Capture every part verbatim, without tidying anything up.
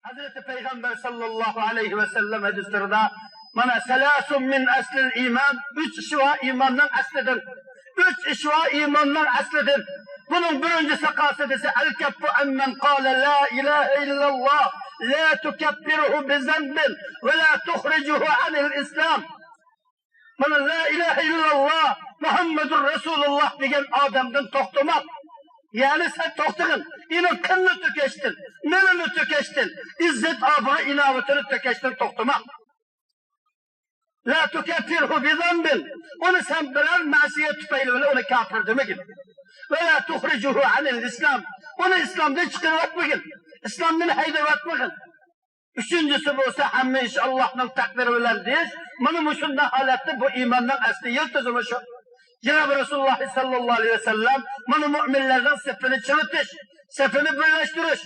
ھەزرىتى پەيغەمبەر ساللاللاھۇ ئەلەيھى ۋەسەللەم ھەدىسلىرىدا، مانا، سەلاسۇن مىن ئەسلىل ئىمان، ئۈچ ئىش بار ئىماننىڭ ئەسلىدىن. ئۈچ ئىش بار ئىماننىڭ ئەسلىدىن. بۇنىڭ بىرىنچىسى قايسى دېسە، ئەل كەففۇ ئەممەن قالە لا ئىلاھە ئىللاللاھ، لا تۇكەففىرۇھۇ بىزەنبىن ۋە لا تۇخرىجۇھۇ ئەنىل ئىسلام. مانا، لا ئىلاھە ئىللاللاھ، مۇھەممەدۇر رەسۇلۇللاھ دېگەن ئادەمدىن توختىماق. يەنى سەن توختىغىن، ئېنىڭ قېنىنى تۆكەشتىن، مېلىنى تۆكەشتىن، ئىززەت ئابرۇ ئىناۋىتىنى تۆكەشتىن توختىماق. لا تۇكەففىرھۇ بىزەنبىن، ئۇنى سەن بىرەر مەسىيەت تۈپەيلى بىلەن ئۇنى كاپىر دېمىگىن. ۋە لا تۇخرىجۇھۇ ئەنىل ئىسلام، ئۇنى ئىسلامدىن چىقىرىۋەتمىگىن، ئىسلامدىن ھەيدەۋەتمىگىن. ئۈچىنچىسى بولسا، ھەممە ئىش ئاللاھنىڭ تەقدىرى بىلەن دېيىش. مانا مۇشۇنداق ھالەتتە بۇ ئىماننىڭ ئەسلى يىلتىزى مۇشۇ. جانابى رەسۇلۇللاھ ساللاللاھۇ ئەلەيھى ۋەسەللەم مانا مۆمىنلەرنىڭ سېپىنى چىڭىتىش، سېپىنى بىرلەشتۈرۈش،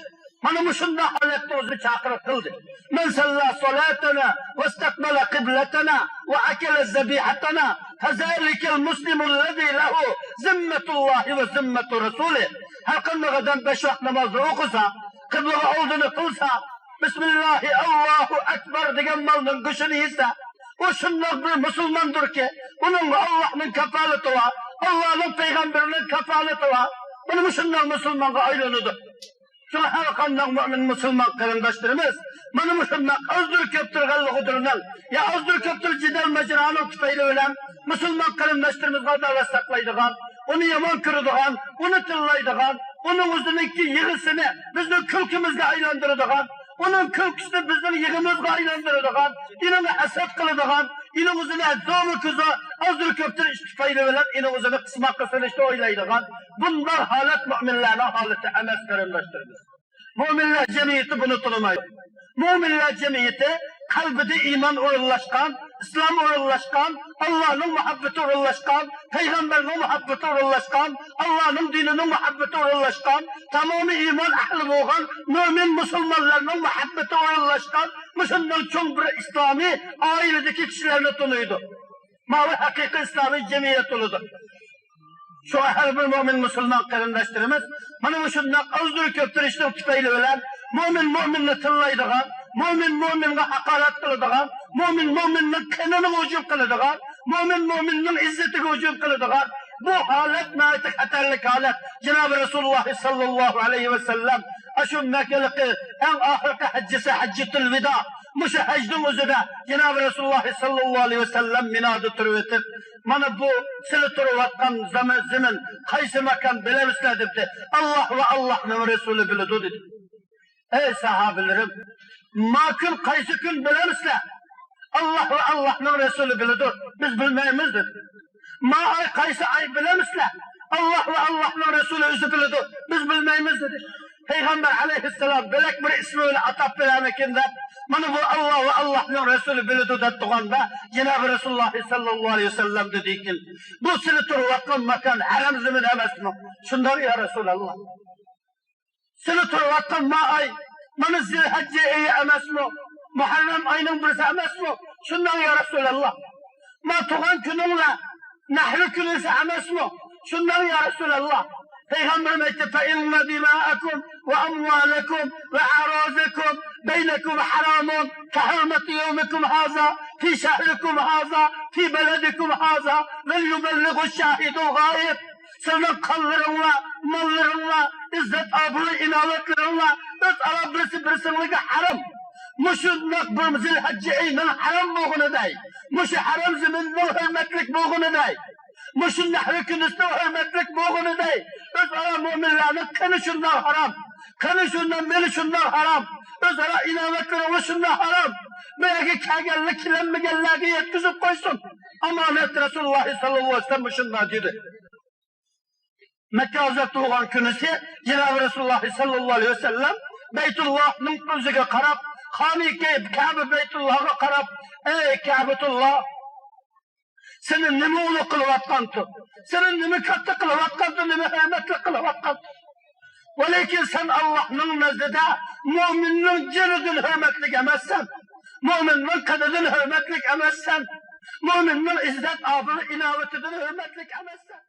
مانا مۇشۇنداق ھالەتتە ئۆزىنى چاقىرىق قىلدى. من صلى صلاتنا واستقبل قبلتنا وأكل ذبيحتنا فذلك المسلم الذي له ذمة الله وذمة رسوله. ھەر قانداق ئادەم بەش ۋاق نامازنى ئوقۇسا، قىبلىغا ئالدىنى قىلسا، بىسمىللاھى ئاللاھۇ ئەكبەر دېگەن مالنىڭ گۆشىنى يېسە، ئۇ شۇنداق بىر مۇسۇلماندۇركى، ئۇنىڭغا ئاللاھنىڭ كاپالىتى بار، ئاللاھنىڭ پەيغەمبىرىنىڭ كاپالىتى بار. ئۇنى مۇشۇنداق مۇسۇلمانغا ئايلىنىدۇ. شۇڭا ھەر قانداق مۆمىن مۇسۇلمان قېرىنداشلىرىمىز مانا مۇشۇنداق ئازدۇر كۆپتۇر غەلۋە غۇدۇرنىڭ، يا ئازدۇر كۆپتۇر جېدەل ماجىرانىڭ تۈپەيلى بىلەن مۇسۇلمان قېرىنداشلىرىمىزغا ئاداۋەت ساقلايدىغان، ئۇنى يامان كۆرىدىغان، ئۇنى تىللايدىغان، ئۇنىڭ ئۆزىنىڭكى يىغىسىنى بىزنىڭ كۈلكىمىزگە ئايلاندۇرىدىغان، ئۇنىڭ كۈلكىسىنى بىزنىڭ يىغىمىزغا ئايلاندۇرىدىغان، ئۇنىڭغا ھەسەت قىلىدىغان، ئۇنىڭ ئۆزىنى زومۇ كۆزى ئازدۇر كۆپتۇر ئىش تۈپەيلى بىلەن ئۇنىڭ ئۆزىنى قىسماققا سېلىشنى ئويلايدىغان، بۇنداق ھالەت مۆمىنلەرنىڭ ھالىتى ئەمەس، قېرىنداشلىرىمىز. مۆمىنلەر جەمئىيىتى بۇنى تونۇمايدۇ. مۆمىنلەر جەمئىيىتى قەلبىدە ئىمان ئورۇنلاشقان، ئىسلام ئورۇنلاشقان، ئاللاھنىڭ مۇھەببىتى ئورۇنلاشقان، پەيغەمبەرنىڭ مۇھەببىتى ئورۇنلاشقان، ئاللاھنىڭ دىنىنىڭ مۇھەببىتى ئورۇنلاشقان، تامامىي ئىمان ئەھلى بولغان مۆمىن مۇسۇلمانلارنىڭ مۇھەببىتى ئورۇنلاشقان مۇشۇنداق چوڭ بىر ئىسلامىي ئائىلىدىكى كىشىلەرنى تونۇيدۇ. ماۋۇ ھەقىقىي ئىسلامىي جەمئىيەت بولىدۇ. شۇڭا ھەر بىر مۆمىن مۇسۇلمان قېرىنداشلىرىمىز مانا مۇشۇنداق ئازدۇر كۆپتۇر ئىشنىڭ تۈپەيلى بىلەن مۆمىن مۆمىننى تىللايدىغان، مۆمىن مۆمىنگە ھاقارەت قىلىدىغان، مۆمىن مۆمىننىڭ قېنىغا ھۇجۇم قىلىدىغان، مۆمىن مۆمىننىڭ ئىززىتىگە ھۇجۇم قىلىدىغان بۇ ھالەت ناھايىتى خەتەرلىك ھالەت. جانابى رەسۇلۇللاھ ساللاللاھۇ ئەلەيھى ۋەسەللەم ئاشۇ مەككىلىكى ئەڭ ئاخىرقى ھەججىسى ھەججەتۇل ۋىدا، مۇشۇ ھەجنىڭ ئۆزىدە جانابى رەسۇلۇللاھ ساللاللاھۇ ئەلەيھى ۋەسەللەم مىنادا تۇرۇۋېتىپ، مانا بۇ سىلى تۇرۇۋاتقان زېمىن، زېمىن قايسى ماكان بىلەمسىلەر دەپتۇ. ئاللاھ ۋە ئاللاھنىڭ رەسۇلى بىلىدۇ دېدى. ئەي ساھابىلىرىم، ما كۈن قايسى كۈن بىلەمسىلەر؟ ئاللاھ ۋە ئاللاھنىڭ رەسۇلى بىلىدۇ، بىز بىلمەيمىز دېدى. ما ئاي قايسى ئاي بىلەمسىلەر؟ ئاللاھ ۋە ئاللاھنىڭ رەسۇلى ئۆزى بىلىدۇ، بىز بىلمەيمىز دېدى. پەيغەمبەر ئەلەيھىسسالام بۆلەك بىر ئىسمى بىلەن ئاتاپ بېرەرمىكىن دەپ، مانا بۇ ئاللاھ ۋە ئاللاھنىڭ رەسۇلى بىلىدۇ دەپ تۇرغاندا، جانابى رەسۇلۇللاھ ساللاللاھۇ ئەلەيھى ۋەسەللەم دېدىكىن، بۇ سىلى تۇرۇۋاتقان ماكان ھەرەم زېمىن ئەمەسمۇ؟ شۇنداق يا رەسۇلاللاھ. سىلى تۇرۇۋاتقان ما ئاي، مانا زىلھەججە ئېيى ئەمەسمۇ؟ مۇھەررەم ئاينىڭ بىرسى ئەمەسمۇ؟ شۇنداق يا رەسۇلاللاھ. ما تۇغان كۈنۈڭلار نەھرى كۈنىسى ئەمەسمۇ؟ شۇنداق يا رەسۇلاللاھ. پەيغەمبىرىم ئېيتتى، فإن دماءكم وأموالكم وأعراضكم بينكم حرام كحرمة يومكم هذا في شهركم هذا في بلدكم هذا وليبلغ الشاهد الغائب. سىلىنىڭ قانلىرىڭلار، ماللىرىڭلار، ئىززەت ئابرۇي ئىناۋەتلىرىڭلار ئۆزئارا بىرسى بىرسىڭلارغا ھارام. مۇشۇنداق بىر زىلھەججە ئېيىنىڭ ھارام بولغىنىدەي، مۇشۇ ھارام زېمىننىڭ ھۆرمەتلىك بولغىنىدەي، مۇشۇ نەھرى كۈنىسىنىڭ ھۆرمەتلىك بولغىنىدەي، ئۆزئارا مۆمىنلەرنىڭ قېنى شۇنداق ھارام، قېنى شۇنداق، مېلى شۇنداق ھارام، ئۆزئارا ئىناۋەتلىرىڭلار شۇنداق ھارام. بۇ يەرگە كەلگەنلەر كېلەلمىگەنلەرگە يەتكۈزۈپ قويسۇن. ئامانەت رەسۇلۇللاھ ساللاللاھۇ ئەلەيھى ۋەسەللەم مۇشۇنداق دېدى. مەككە ئازاد بولغان كۈنىسى جانابى رەسۇلۇللاھ ساللاللاھۇ ئەلەيھى ۋەسەللەم بەيتۇللاھنىڭ ئۆزىگە قاراپ، خانىكەي كەبە بەيتۇللاھقا قاراپ، ئەي كەبەتۇللاھ، سېنى نېمە ئۇلۇغ قىلىۋاتقانتۇ؟ سېنى نېمە كاتتا قىلىۋاتقانتۇ؟ نېمە ھۆرمەتلىك قىلىۋاتقانتۇ؟ ۋەلىكىن سەن ئاللاھنىڭ نەزدىدە مۆمىننىڭ جېنىدىن ھۆرمەتلىك ئەمەسسەن. مۆمىننىڭ قېنىدىن ھۆرمەتلىك ئەمەسسەن. مۆمىننىڭ ئىززەت ئابرۇ ئىناۋىتىدىن ھۆرمەتلىك ئەمەسسەن.